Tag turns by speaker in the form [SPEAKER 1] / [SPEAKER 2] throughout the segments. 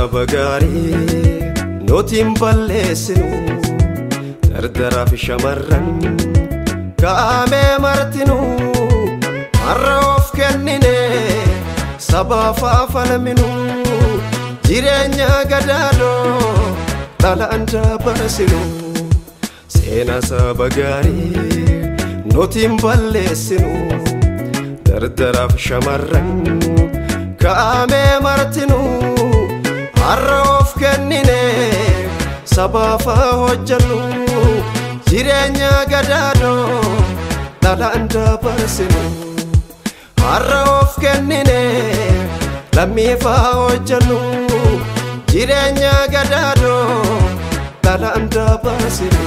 [SPEAKER 1] saba gaarii nuti hin balleessinu dardaraaf shamarran kaa'amee martinuu har'a of kennine sabaaf falminu jireenya gadaadoo dhalaan dabarsinu seenaa saba gaarii nuti hin balleessinu dardaraaf shamarran kaa'amee martinuu har'a of kennine sabaaf hojjennu jireenya gadaadoo dhalaan dabarsinu har'a of kennine lammiif hojjennu jireenya gadaadoo dhalaan dabarsinu.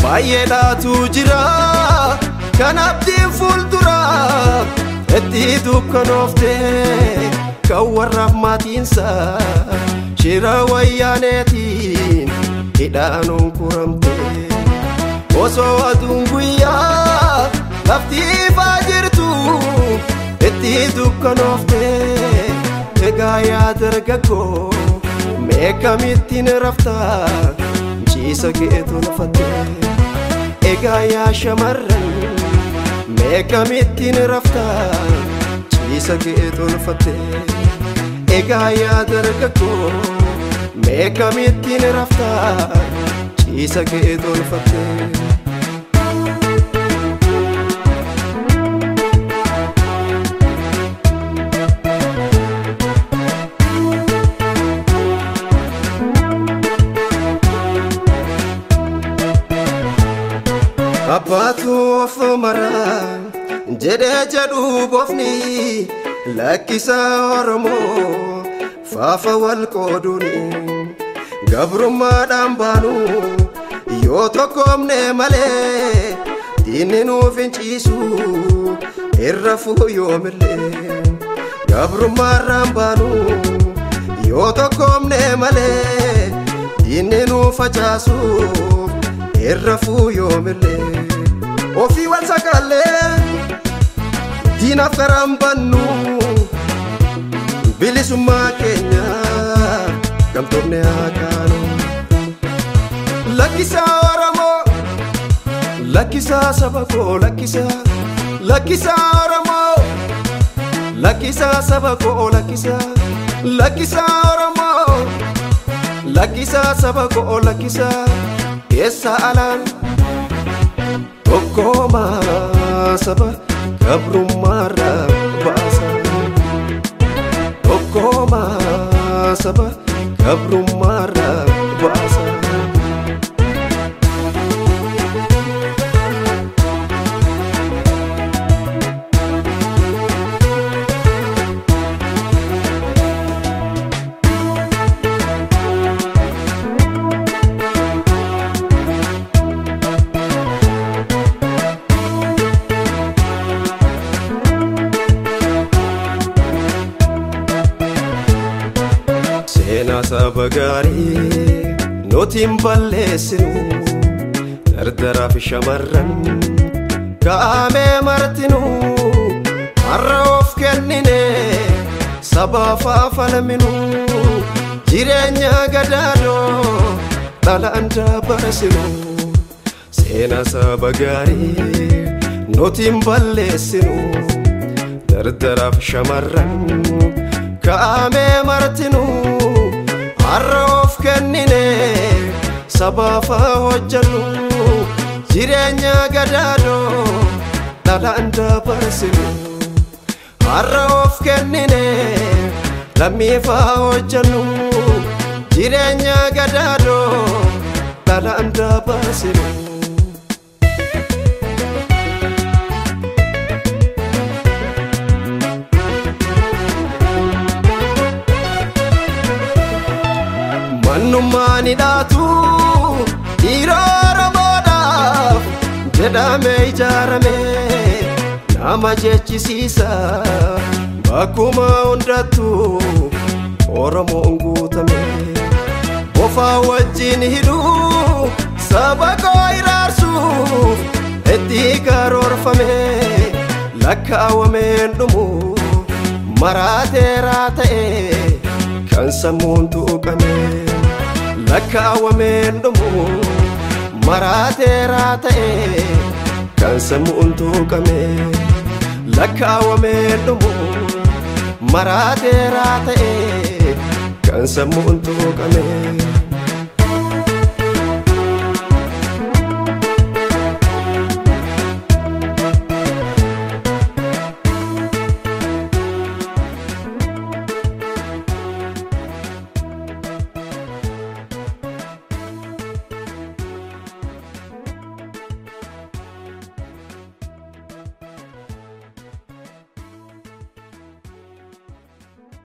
[SPEAKER 1] Baay'eedhaatu jira kan abdiin fuuldura itti dukkanoofte kan warraaf maatiinsa shira wayyaaneetiin hidhaan onkuramte osoo aduun guyyaa lafti ifaa jirtu itti dukkanoofte egaa yaa dargaggoo meeqamittiin raftaa ciisa kee tolfatte egaa yaa shamarran meeqamittiin raftaa ciisa kee tolfatte egaa yaa dargaggoo meeqamittiin raftaa ciisa kee tolfatte. Abbaatu of maraa jedhee jedhu bofni lakkisa Oromoo faafa wal qooduuni gabrummaadhaan baanu yoo tokkoomne malee diinni nuuf hin ciisu irra yoomillee gabrummaadhaan baanu yoo tokkoomne malee diinni nuuf facaasu irra yoomillee ofii wal sakaalee diinaaf karaan bannu bilisummaa keenya gamtoomne haa kaanu. Lakkisaa Oromoo lakkisaa saba koo lakkisaa lakkisaa Oromoo lakkisaa saba koo lakkisaa lakkisaa Oromoo lakkisaa saba koo lakkisaa keessa alaan tokkoomaa saba gabrummaarraa baasa tokkoomaa saba gabrummaarraa baasa. Seenaa saba gaarii nuti hin balleessinu dardaraaf shamarran kaa'amee martinuu har'a of kennine sabaaf falminu jireenya gadaadoo dhalaan dabarsinu seenaa saba gaarii nuti hin balleessinu dardaraaf shamarran kaa'amee martinuu har'a of kennine sabaaf hojjennu jireenya gadaadoo dhalaan dabarsinu har'a of kennine lammiif hojjennu jireenya gadaadoo dhalaan dabarsinu. Mannummaan hidhaatu dhiira Oromoodhaaf jedhamee ijaarame nama jechisiisa bakkuma hundattuu Oromoon guutame bofaa wajjin hidhuu Saba koo iraarsuuf itti karoorfame lakkaawameen dhumu maraateeraa ta'e kan sammuun tuqame. Lakkaawameen dhumu maraateeraa ta'e kan sammuun tuqame. Lakkaawameen dhumu maraateeraa ta'e kan sammuun tuqame.